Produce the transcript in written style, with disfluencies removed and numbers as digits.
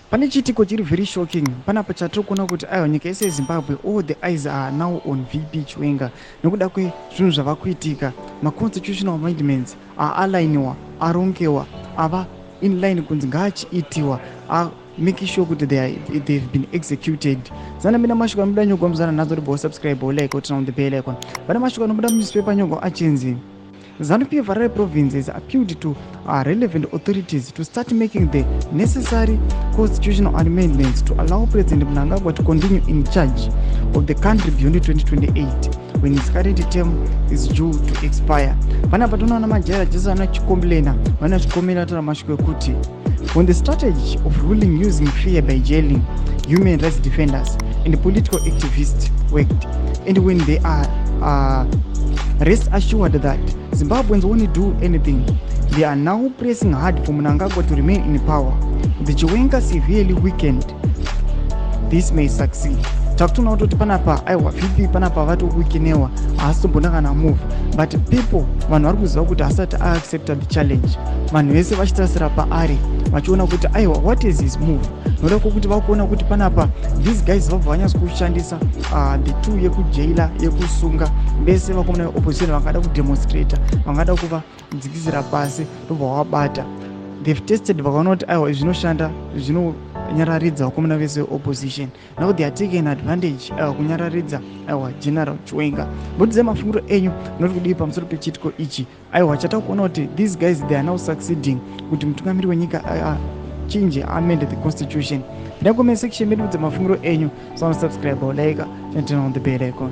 Pane chiitiko chiri very shocking panapa chatiri kuona kuti aiwa, nyika yese yeZimbabwe, all the eyes are now on VP Chiwenga nekuda kwezvinhu zvava kuitika. Maconstitutional amendments aalainiwa, arongewa, ava in line kunzi ngaachiitiwa, make sure kuti they've been executed. Zana mina mashoko anobuda nyogwa muzana nadzo ribo subscribe, like, turn on the bell icon. Pane mashoko anobuda munewspaper nyogwa achinzi ZANU-PF Harare province has appealed to relevant authorities to start making the necessary constitutional amendments to allow President Mnangagwa to continue in charge of the country beyond 2028, when his current term is due to expire. Panapa tonoona majaira jesu anachicomplaina, vanachikomera taura mashoko ekuti when the strategy of ruling using fear by jailing human rights defenders and political activists worked, and when they are rest assured that Zimbabweans won't do anything, they are now pressing hard for Mnangagwa to remain in power. The Chiwenga severely weakened, this may succeed. Takutoona kutoti panapa aiwa, VP panapa vatoweakenewa, haasi tombona kana move, but people, vanhu vari kuziva kuti asati aaccepta the challenge. Vanhu vese vachitarasira paari vachiona kuti aiwa, what is his move, noda kwokuti vakuona kuti panapa these guys vabva vanyatsa kushandisa the tool yekujaila, yekusunga vese vakomana veopposition vangada kudemonstrata, vangada kuvadzikisira pasi, ndobva vabata. They've tested, vakaona kuti aiwa, zvinoshanda, zvinonyararidza vakomana vese veopposition. Now they are taking advantage, aiwa, kunyararidza aiwa General Chiwenga. Mbotidzai mafungiro enyu, noti kudii pamusoro pechiitiko ichi? Aiwa, chata kuona kuti these guys, they are now succeeding kuti mutungamiri wenyika chinje, amend the constitution. Pinda comment section medu, udze mafungiro enyu. So subscribe, like and turn on the bell icon.